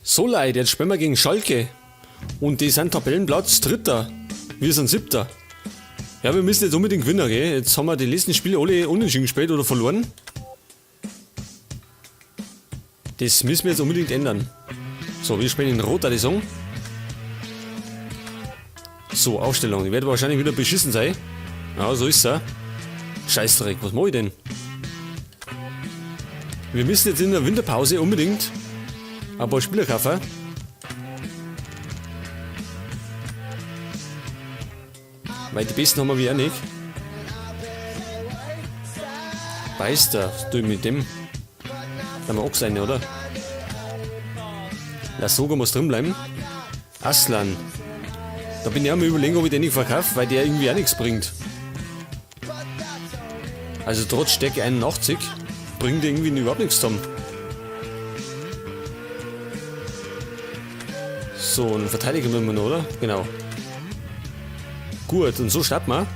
So Leute, jetzt spielen wir gegen Schalke. Und die sind Tabellenplatz Dritter. Wir sind Siebter. Ja, wir müssen jetzt unbedingt gewinnen, gell? Jetzt haben wir die letzten Spiele alle unentschieden gespielt oder verloren. Das müssen wir jetzt unbedingt ändern. So, wir spielen in Rot, die Song. So, Aufstellung. Die wird wahrscheinlich wieder beschissen sein. Ja, so ist es. Scheißdreck, was mach ich denn? Wir müssen jetzt in der Winterpause unbedingt ein paar Spieler kaufen. Weil die besten haben wir wie auch nicht. Beister, was tue ich mit dem? Da haben wir auch seine, oder? Lasogga muss drin bleiben. Aslan. Da bin ich auch mal überlegen, ob ich den nicht verkaufe, weil der irgendwie auch nichts bringt. Also trotz Stärke 81 bringt der irgendwie überhaupt nichts zusammen. So, einen Verteidiger müssen wir noch, oder? Genau. Gut, und so starten wir.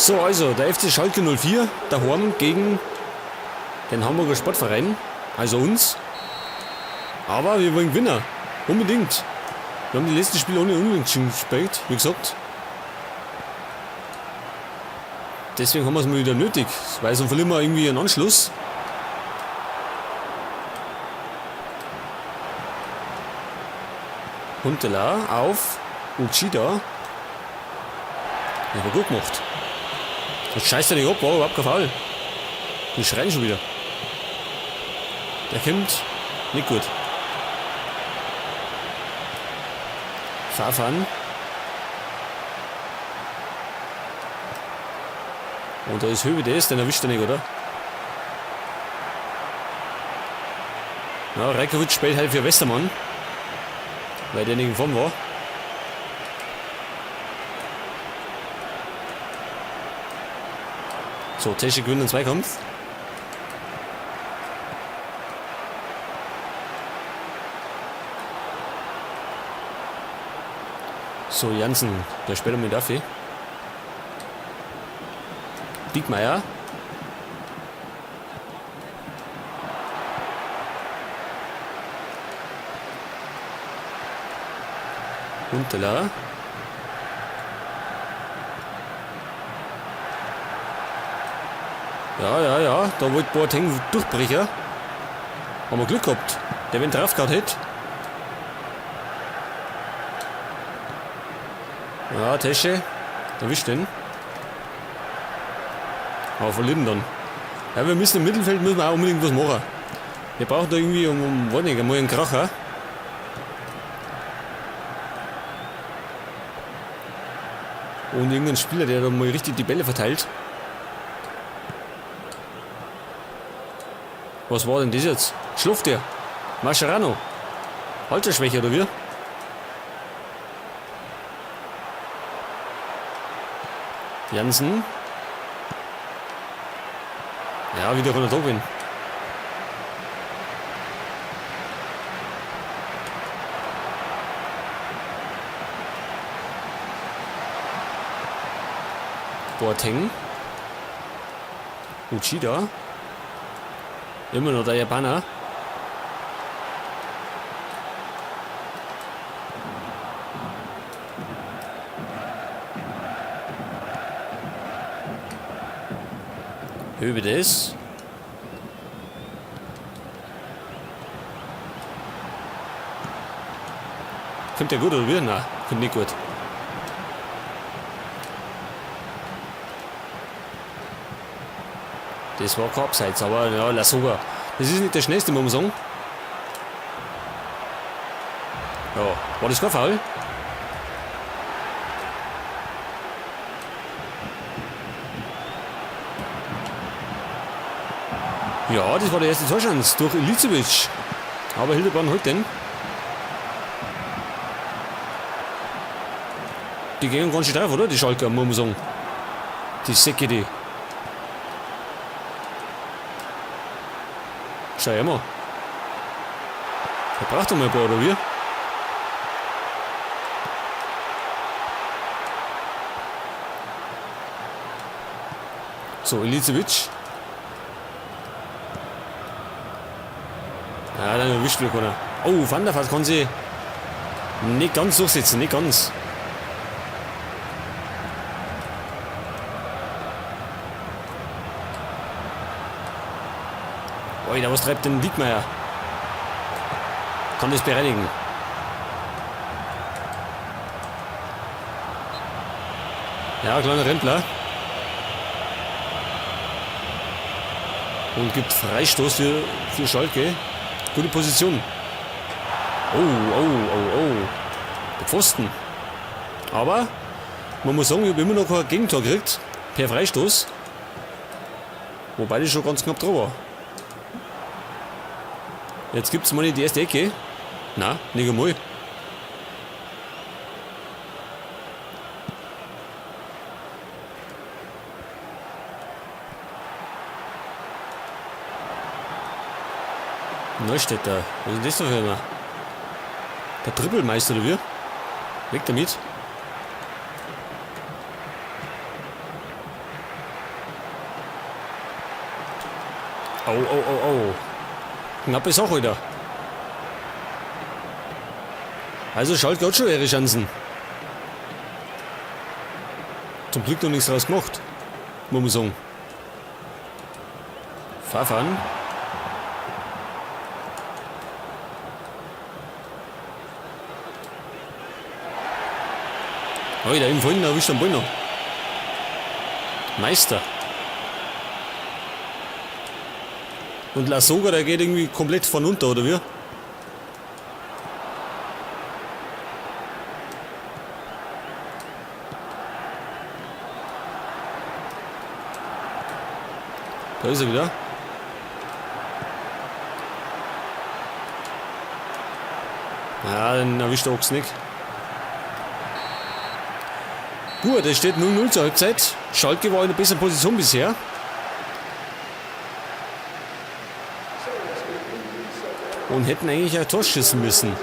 So, also, der FC Schalke 04, daheim gegen den Hamburger Sportverein, also uns. Aber wir wollen gewinnen, unbedingt. Wir haben die letzten Spiele ohne Unentschieden gespielt, wie gesagt. Deswegen haben wir es mal wieder nötig, weil sonst verlieren wir irgendwie einen Anschluss. Huntelaar auf Uchida. Das war gut gemacht. Das scheißt ja nicht ab, war überhaupt kein Foul. Die schreien schon wieder. Der kommt nicht gut. Farfan. Und da ist Höwedes, den erwischt er nicht, oder? Ja, Rajkovic spielt halt für Westermann, weil der nicht in Form war. So, Tesche gewinnt den Zweikampf. So, Jansen, der spielt mit Duffy. Diekmeier. Huntelaar. Ja, ja, ja, da wollte Boateng durchbrechen. Haben wir Glück gehabt. Der, wenn drauf gehabt hätte. Ja, Tesche. Erwischt den. Aber verlieren dann. Ja, wir müssen im Mittelfeld müssen wir auch unbedingt was machen. Wir brauchen da irgendwie, weiß nicht, einmal einen Kracher. Und irgendeinen Spieler, der da mal richtig die Bälle verteilt. Was war denn das jetzt? Schläft der? Mascherano. Altersschwäche oder wie? Jansen. Ja, wieder runter Tobin. Boateng. Uchida. Immer noch der Japaner. Höwedes. Kommt der gut oder wie? Nein, kommt nicht gut. Das war kein Abseits, aber ja, Lasogga. Das ist nicht der schnellste, muss man sagen. Ja, war das kein Foul? Ja, das war der erste Torschance durch Ilicevic. Aber Hildebrand holt den. Die gehen ganz schön drauf, oder? Die Schalker, muss man sagen. Die Säcke, die. Schau her mal. Der braucht doch mal ein paar, oder wie? So, Ilicevic. Ja, dann erwischt wieder keiner. Oh, Van der Vaart kann sie nicht ganz durchsetzen, nicht ganz. Alter, was treibt denn Diekmeier? Kann das bereinigen. Ja, kleiner Rempler. Und gibt Freistoß für Schalke. Gute Position. Oh, oh, oh, oh. Der Pfosten. Aber man muss sagen, ich habe immer noch kein Gegentor gekriegt. Per Freistoß. Wobei das schon ganz knapp dran war. Jetzt gibt's mal die erste Ecke. Na, nicht einmal. Neustädter. Was ist denn das da für einer? Der Trippelmeister, oder wie? Weg damit. Au, au, au, au. Knappe Sache wieder. Also Schalke hat schon ihre Chancen. Zum Glück noch nichts draus gemacht. Muss man sagen. Farfan. Alter, im Vollen erwischt am Ball noch. Meister. Und Lasogga, der geht irgendwie komplett von unter, oder wie? Da ist er wieder. Ja, den erwischt der Ochs nicht. Gut, es steht 0-0 zur Halbzeit. Schalke war in der besseren Position bisher. Und hätten eigentlich ein Tor schießen müssen.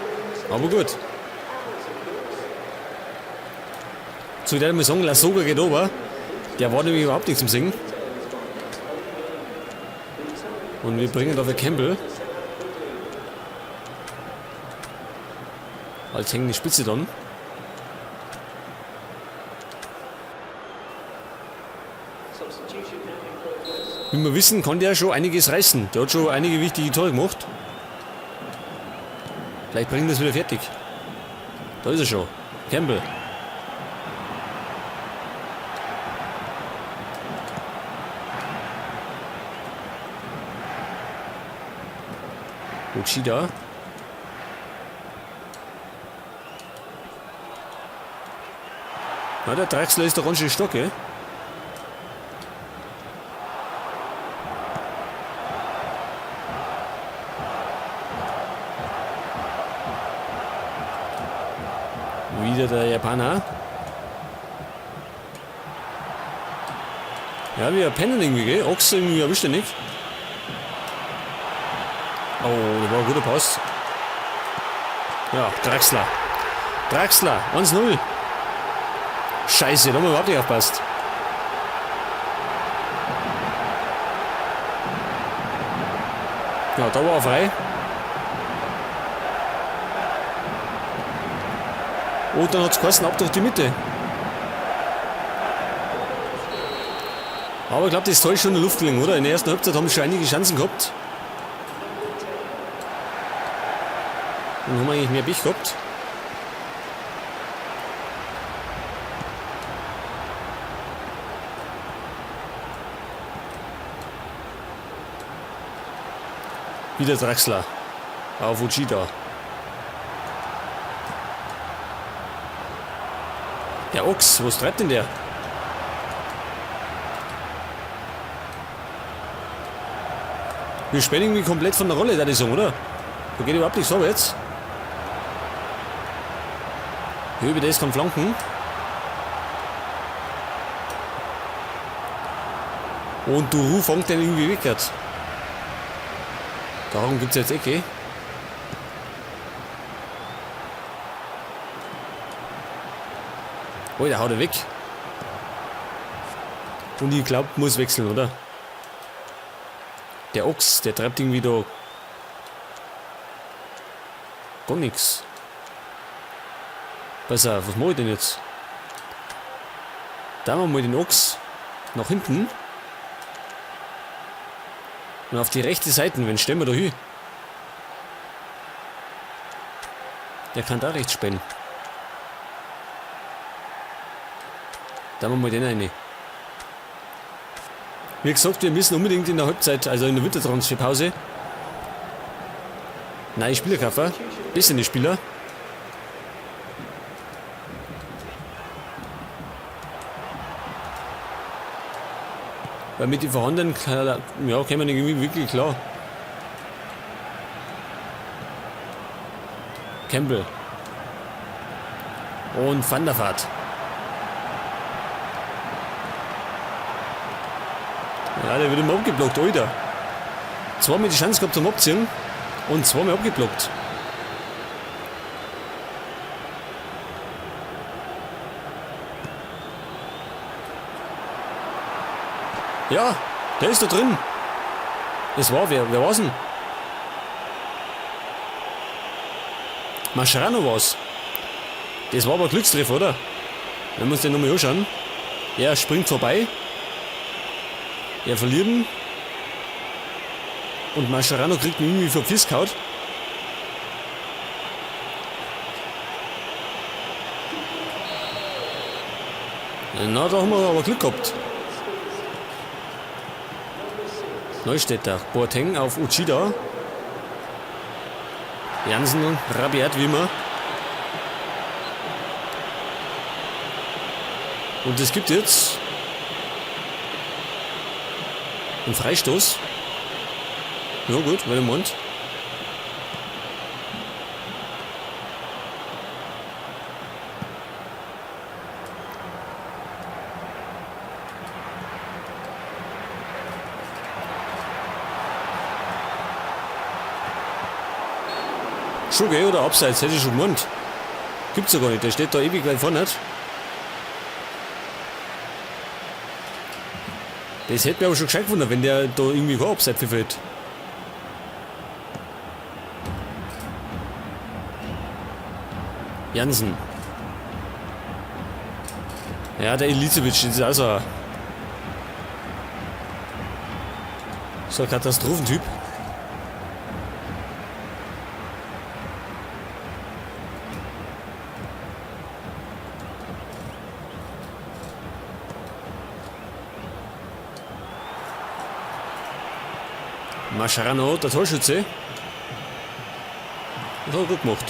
Aber gut. Zu der muss ich sagen, Lasogga geht over. Der war nämlich überhaupt nicht zum Singen. Und wir bringen dafür Campbell. Als hängende Spitze dann. Wie wir wissen, kann der schon einiges reißen. Der hat schon einige wichtige Tore gemacht. Vielleicht bringen wir das wieder fertig. Da ist er schon. Campbell. Uchida. Na, der Draxler ist doch ganz schön stark, gell? Wieder der Japaner. Ja, wir pennen irgendwie, gell? Ochs irgendwie erwischt er nicht. Oh, das war ein guter Pass. Ja, Draxler. Draxler, 1-0. Scheiße, da haben wir überhaupt nicht aufgepasst. Ja, da war er frei. Und dann hat's geheißen, ab durch die Mitte. Aber ich glaub, das Tor ist schon in der Luft gelegen, oder? In der ersten Halbzeit haben wir schon einige Chancen gehabt. Und haben eigentlich mehr Pech gehabt. Wieder Draxler. Auf Uchida. Der Ochs, was treibt denn der? Wir spielen irgendwie komplett von der Rolle, da die sagen, oder? Da geht überhaupt nichts vorwärts. Höbe, das kann flanken. Und Duru fängt den irgendwie weg jetzt. Darum gibt es jetzt Ecke. Oh, der haut er weg. Und ich glaube, muss wechseln, oder? Der Ochs, der treibt irgendwie da gar nichts. Pass auf, was mache ich denn jetzt? Da machen wir mal den Ochs nach hinten. Und auf die rechte Seite, wenn stellen wir da hin? Der kann da rechts spielen. Da machen wir mal den rein. Wie gesagt, wir müssen unbedingt in der Halbzeit, also in der Wintertransferpause, neue Spieler kaufen. Bessere Spieler. Weil mit den vorhandenen, ja, kämen wir irgendwie wirklich klar. Campbell. Und Van der Vaart. Ja, der wird immer abgeblockt, Alter. Zweimal die Chance gehabt zum Abziehen und zweimal abgeblockt. Ja, der ist da drin. Das war wer? Wer war's denn? Mascherano war's. Das war aber Glückstreffer, oder? Wenn wir uns den nochmal anschauen. Er springt vorbei. Er verliert ihn. Und Mascherano kriegt ihn irgendwie vom Fisk gehauen. Na, da haben wir aber Glück gehabt. Neustädter, Boateng auf Uchida. Jansen, rabiat wie immer. Und es gibt jetzt einen Freistoß. Ja gut, wenn ihr meint. Schon gell, oder abseits, hätte ich schon gemeint. Gibt's ja gar nicht, der steht da ewig weit vorne. Das hätte mir aber schon gescheit gewundert, wenn der da irgendwie kein Abseits pfiffen hätte. Jansen. Ja, der Ilicevic, das ist auch so ein Katastrophentyp. Mascherano, der Torschütze. Das hat er gut gemacht.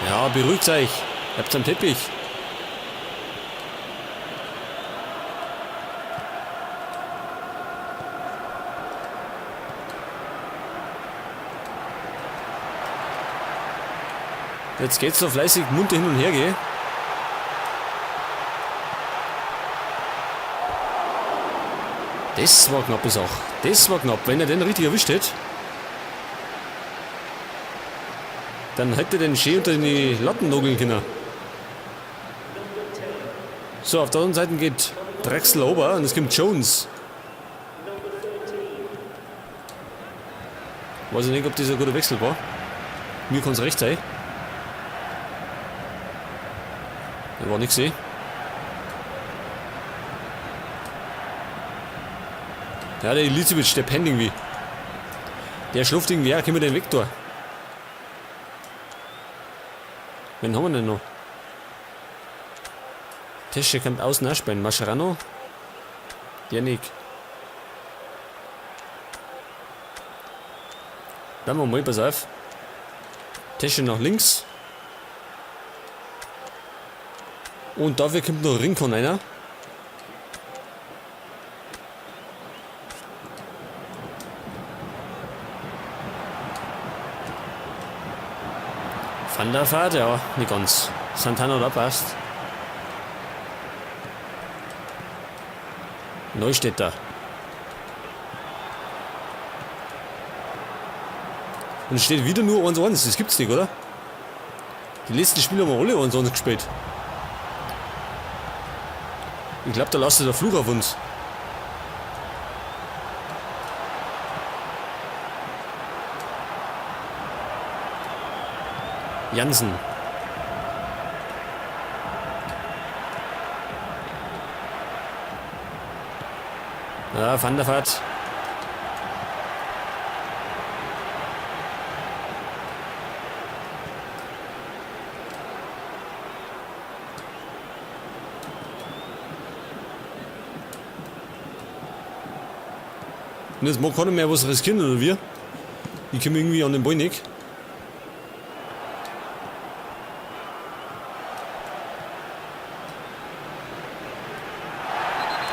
Ja, beruhigt euch. Ihr habt einen Teppich. Jetzt geht's so fleißig munter hin und her, gell? Das war knappe Sache. Das war knapp. Wenn er den richtig erwischt hätte, dann hätte er den schön unter die Latten nageln können. So, auf der anderen Seite geht Draxler ober und es kommt Jones. Weiß ich nicht, ob das ein guter Wechsel war. Mir kann's recht sein. Der war nicht gesehen. Ja, der Ilicevic, der pennt irgendwie. Der schläft irgendwie, ja, können wir den weg da. Wen haben wir denn noch? Tesche kann außen auch spielen. Mascherano. Janik. Dann wir mal, pass auf. Tesche nach links. Und dafür kommt noch Rincon einer. Van der Vaart, ja, nicht ganz. Santana da passt. Neustädter. Und es steht wieder nur 1-1. Das gibt's nicht, oder? Die letzten Spiele haben wir alle 1-1 gespielt. Ich glaube, da lasst der Fluch auf uns. Jansen. Ja, Van der Vaart. Und jetzt mag keiner mehr was riskieren, oder wir? Ich komme irgendwie an den Ball nicht.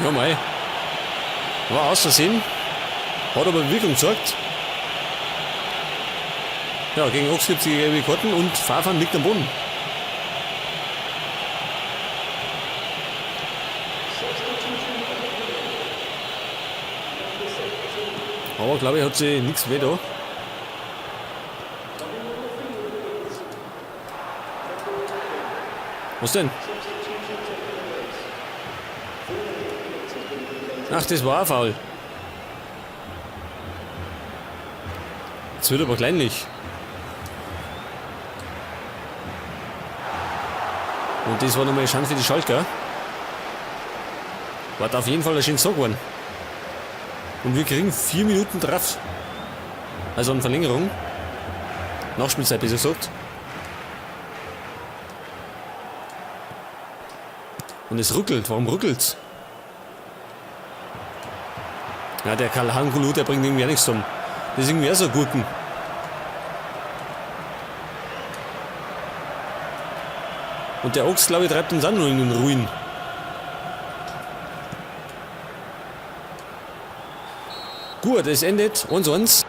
Ja, mei. War aus Versehen. Hat aber Wirkung gezeigt. Ja, gegen Ochs gibt es die gelbe Karten und Farfan liegt am Boden. Aber glaube ich, hat sie nichts weh da. Was denn? Ach, das war auch faul. Jetzt wird aber kleinlich. Und das war nochmal eine Chance für die Schalker. War auf jeden Fall ein schönes Tag geworden. Und wir kriegen 4 Minuten drauf. Also eine Verlängerung. Nachspielzeit, besser gesagt. Und es ruckelt. Warum ruckelt's? Ja, der Kalhangulu, der bringt irgendwie auch nichts um. Das ist irgendwie auch so ein Gurken. Und der Ochs, glaube ich, treibt uns auch nur in den Ruin. Gut, es endet 1-1.